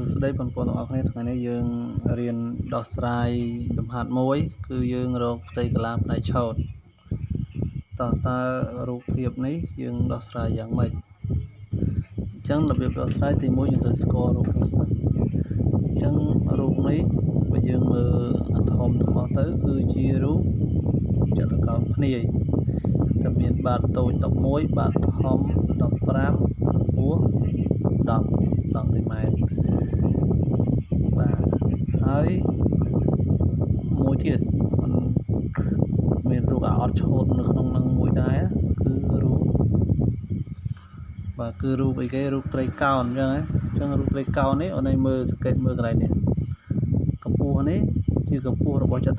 សួស្តីបងប្អូនទាំងអស់គ្នាថ្ងៃនេះយើងរៀនដោះស្រាយលំហាត់មួយគឺយើងរកផ្ទៃក្រឡាផ្នែកឆូតតើរូបភាពនេះយើងដោះស្រាយយ៉ាងម៉េចអញ្ចឹងរបៀបដោះស្រាយទី1យើងត្រូវស្គាល់រូបភាពសិនអញ្ចឹងរូបនេះបើយើងមើលអាធំទាំងអស់ទៅគឺជារូបចតុកោណភ្នាយតែមានបាតតូច11បាតធំ15កម្ពស់10សង់ទីម៉ែត្របាទហើយមួយទៀតมันមានរូបអាអត់ឆូតនៅក្នុងនឹងមួយដែរគឺរូបបាទគឺរូបអីគេរូបត្រីកោណអញ្ចឹងហ៎អញ្ចឹងរូបត្រីកោណនេះអូនឯងមើលសង្កេតមើលកន្លែងនេះកម្ពស់នេះជាកម្ពស់របស់ច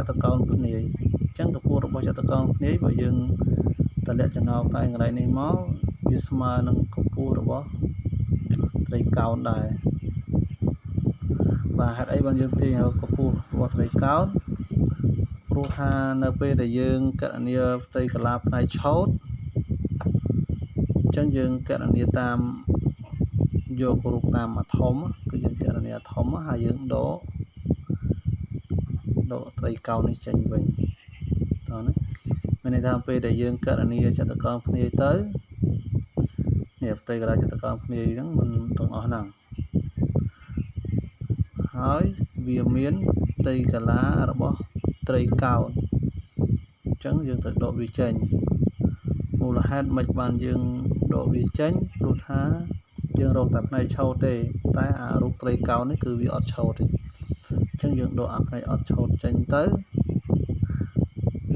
តុកោណភ្នាយអញ្ចឹងកម្ពស់របស់ចតុកោណភ្នាយបើយើងតម្លាក់ចំណោកែងកន្លែងនេះមកវាស្មើនឹងកម្ពស់របស់ត្រីកោណដែរបាទហេតុអីបានយើងទាញរកកម្ពស់របស់ត្រីកោណព្រោះថានៅពេលដែលយើងគណនាផ្ទៃក្រឡាផ្នែកឆូតអញ្ចឹងយើងគណនាតាមយករូបតាមអាធំគឺយើងគណនាអាធំហើយយើងដកត្រីកោណនេះចេញវិញតោះណាមានន័យថាពេលដែលយើងគណនាចតុកោណភ្នាយទៅនេះផ្ទៃក្រឡាចតុកោណភ្នាយហ្នឹងមិនទាំងអស់ហ្នឹងហើយវាមានផ្ទៃក្រឡារបស់ត្រីកោណអញ្ចឹងយើងត្រូវដកវាចេញមូលហេតុមិនបានយើងដកវាចេញព្រោះថាយើងរកតែផ្នែកឆូតទេតែអារូបត្រីកោណនេះគឺវាអត់ឆូតទេអញ្ចឹងយើងដកអាផ្នែកអត់ឆូតចេញទៅ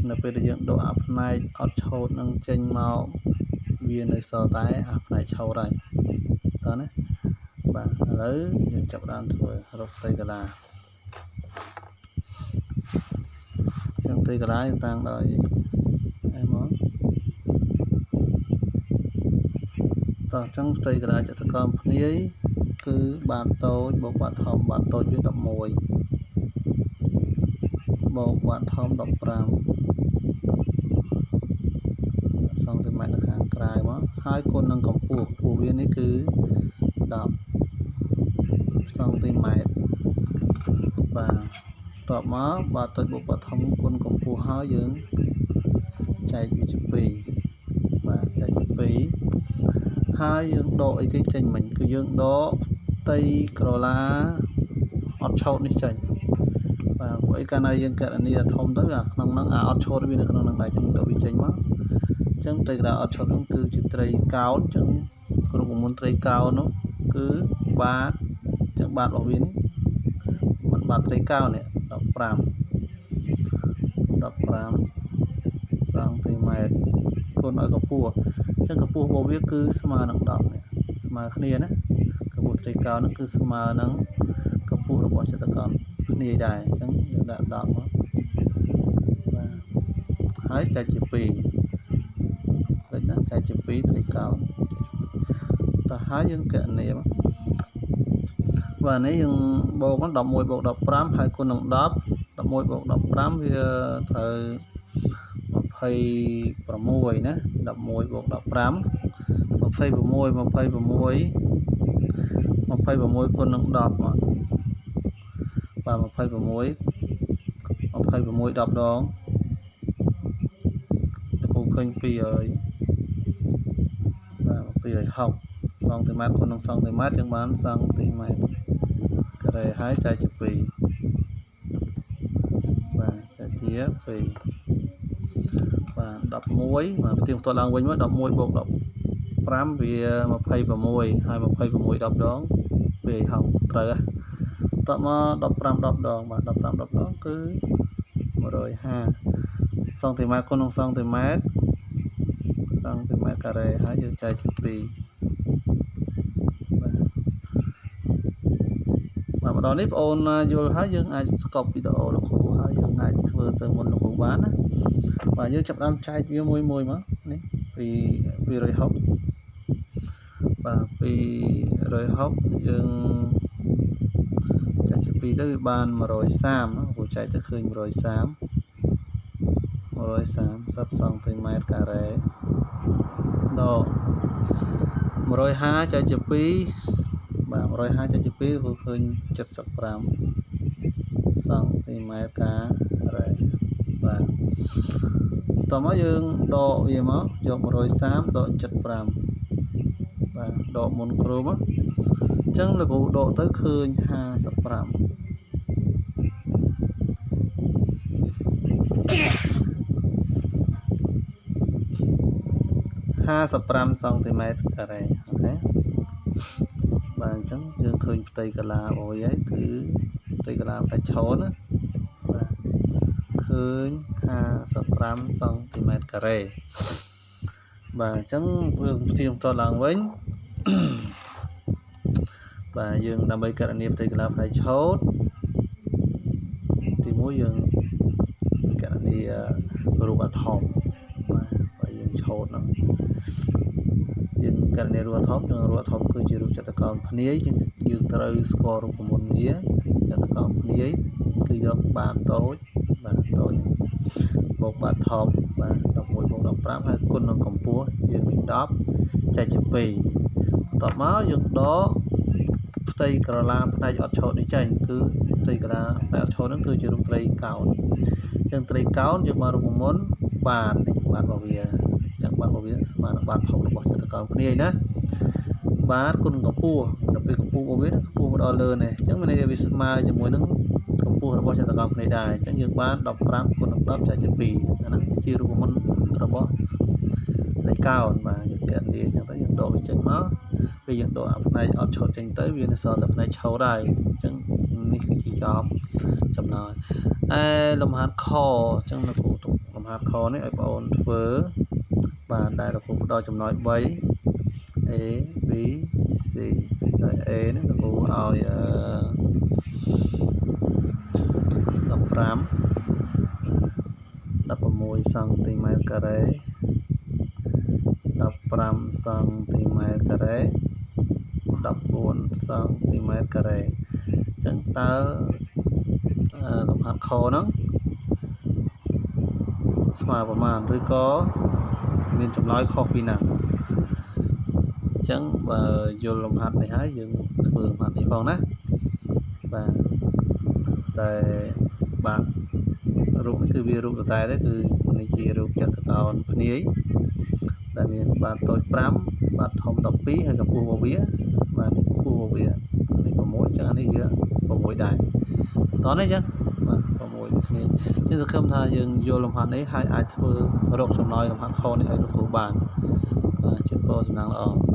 នៅពេលដែលយើងដកអាផ្នែកអត់ឆូតនឹងចេញមកវានៅសល់តែអាផ្នែកឆូតហើយតើណាបាទឥឡូវយើងចាប់ផ្ដើមធ្វើរកផ្ទៃក្រឡាចឹងផ្ទៃក្រឡាយើងតាំងដោយអីមកតោះចឹងផ្ទៃក្រឡាចតុកោណភ្នាយគឺបាតតូចបូកបាតធំបាតតូចវា11បូកបាតធំ15សង់ទីម៉ែត្រនៅខាងក្រៅមកហើយគុណនឹងកម្ពស់កម្ពស់វានេះគឺ10សង់ទីម៉ែត្របាទតបមកបាតតូចបូកបាតធំគុណកម្ពស់ហើយយើងចែកវាជា2បាទចែកជា2ហើយយើងដកអីគេចេញមិញគឺយើងដកផ្ទៃក្រឡាអត់ឆូតនេះចេញបាទព្រោះអីកាលណាយើងគណនាធំទៅអាក្នុងហ្នឹងអាអត់ឆូតវានៅក្នុងហ្នឹងដែរចឹងដកវាចេញមកអញ្ចឹងផ្ទៃក្រឡាអត់ឆូតហ្នឹងគឺជាត្រីកោណអញ្ចឹងរូបមន្តត្រីកោណនោះគឺបាតអញ្ចឹងបាតរបស់វានេះมันបាតត្រីកោណនេះ15 15សង់ទីម៉ែត្រគុណឲ្យកម្ពស់អញ្ចឹងកម្ពស់របស់វាគឺស្មើនឹង10នេះស្មើគ្នាណាកម្ពស់ត្រីកោណហ្នឹងគឺស្មើនឹងកម្ពស់របស់ចតុកោណភ្នាយដែរអញ្ចឹងយើងដាក់10មកបាទហើយចែកជា2ដូចណាចែកជា2ត្រីកោណតោះហើយយើងគណនាបាទនេះយើងបូក11បូក15ហើយគុណនឹង10 11បូក15វាត្រូវ26ណា11បូក15 26 26 26គុណនឹង10មកបាទ26 26 10ដងទៅគូឃើញ2ហើយបាទ260សង់ទីម៉ែត្រគុណនឹងសង់ទីម៉ែត្រយើងបានសង់ទីម៉ែត្រការ៉េហើយចែកជា2បាទចែកជា2បាទ11បាទផ្ទៀងផ្ទាត់ឡើងវិញមក11បូក15វា26ហើយ26 10ដង260ត្រូវហ៎តមក15 10ដងបាទ15 10ដងគឺ150សង់ទីម៉ែត្រគុណនឹងសង់ទីម៉ែត្រសង់ទីម៉ែត្រការ៉េហើយយើងចែកជា2បាទបាទម្ដងនេះបងអូនយល់ហើយយើងអាចស្កប់វីដេអូលោកគ្រូហើយយើងអាចធ្វើទៅមុនលោកគ្រូបានណាបាទយើងចាប់ដើមចែកវាមួយមួយមកនេះពី260បាទ260យើងចែកជា2ទៅវាបាន130គ្រូចែកទៅឃើញ130 130សង់ទីម៉ែត្រការ៉េដក150ចែកជា2 បាទ150ចែកជា2គឺឃើញ75សង់ទីម៉ែត្រការ៉េបាទតមកយើងដកវាមកយក130ដក75បាទដកមុនគ្រូមកអញ្ចឹងលោកគ្រូដកទៅឃើញ55 55សង់ទីម៉ែត្រការ៉េអូខេបាទអញ្ចឹងយើងឃើញផ្ទៃកាឡារបស់វាហើយគឺផ្ទៃកាឡាផ្នែកឆូតណាបាទឃើញ55សង់ទីម៉ែត្រការ៉េបាទអញ្ចឹងយើងផ្ទៀងផ្ទាត់ឡើងវិញបាទយើងដើម្បីកណនាផ្ទៃកាឡាផ្នែកឆូតទី1យើងកណនារូបអាថមបាទបើយើងឆូតហ្នឹងយើងករណីរូបអាថមយើងរូបអាថមគឺជារូបចតុកោណភ្នាយយើងត្រូវស្គាល់រូបមន្តវាចតុកោណភ្នាយគឺយកបាតតូចបាទតូចបូកបាតធំបាទ11បូក15ហើយគុណនឹងកម្ពស់យើងនេះ10ចែកជា2បន្ទាប់មកយើងដកផ្ទៃក្រឡាផ្នែកអត់ឆូតនេះចេញគឺផ្ទៃក្រឡាផ្នែកអត់ឆូតហ្នឹងគឺជារូបត្រីកោណអញ្ចឹងត្រីកោណយើងបានរូបមន្តបាតនេះបាតរបស់វាចឹងបាតរបស់វាស្មើនឹងបាតធំរបស់ចតុកោណភ្នាយណាបាទគុណកម្ពស់ដល់ពេលកម្ពស់របស់វាកម្ពស់មកដល់លើនេះអញ្ចឹងមានន័យថាវាស្មើជាមួយនឹងកម្ពស់របស់ចតុកោណភ្នាយដែរអញ្ចឹងយើងបាន15គុណនឹង10ចែកជា2អាហ្នឹងជារូបមន្តរបស់ត្រីកោណបាទយើងកណនាអញ្ចឹងទៅយើងដកវាចេញមកពេលយើងដកអាផ្នែកអត់ឆូតចេញទៅវានៅសល់តែផ្នែកឆូតហើយអញ្ចឹងនេះគឺជាចប់ចម្លើយឯលំហាត់ខអញ្ចឹងលោកគ្រូទុកលំហាត់ខនេះឲ្យបងអូនធ្វើបាទដែលលោកគ្រូផ្ដល់ចំណុច3 A B C ហើយ A នេះលោកគ្រូឲ្យ15 16សង់ទីម៉ែត្រការ៉េ15សង់ទីម៉ែត្រការ៉េ14សង់ទីម៉ែត្រការ៉េអញ្ចឹងតើលំហាត់ខហ្នឹងស្មើប្រមាណឬក៏មានចម្លើយខុសពីណាអញ្ចឹងបើយល់លំហាត់នេះហើយយើងធ្វើលំហាត់នេះផងណាបាទតែបាទរូបនេះគឺវារូបតតែទេគឺនេះជារូបចតុកោណភ្នាយដែលមានបាតតូច5បាតធំ12ហើយកម្ពស់របស់វាបាទនេះកម្ពស់របស់វានេះ6អញ្ចឹងអានេះវា6ដែរតោះនេះអញ្ចឹងបាទ6ដូចគ្នាយើងសង្ឃឹមថាយើងយល់លំហាត់នេះហើយអាចធ្វើរកចម្លើយលំហាត់ខនេះឲ្យលោកគ្រូបានបាទជូនពរសំណាងល្អ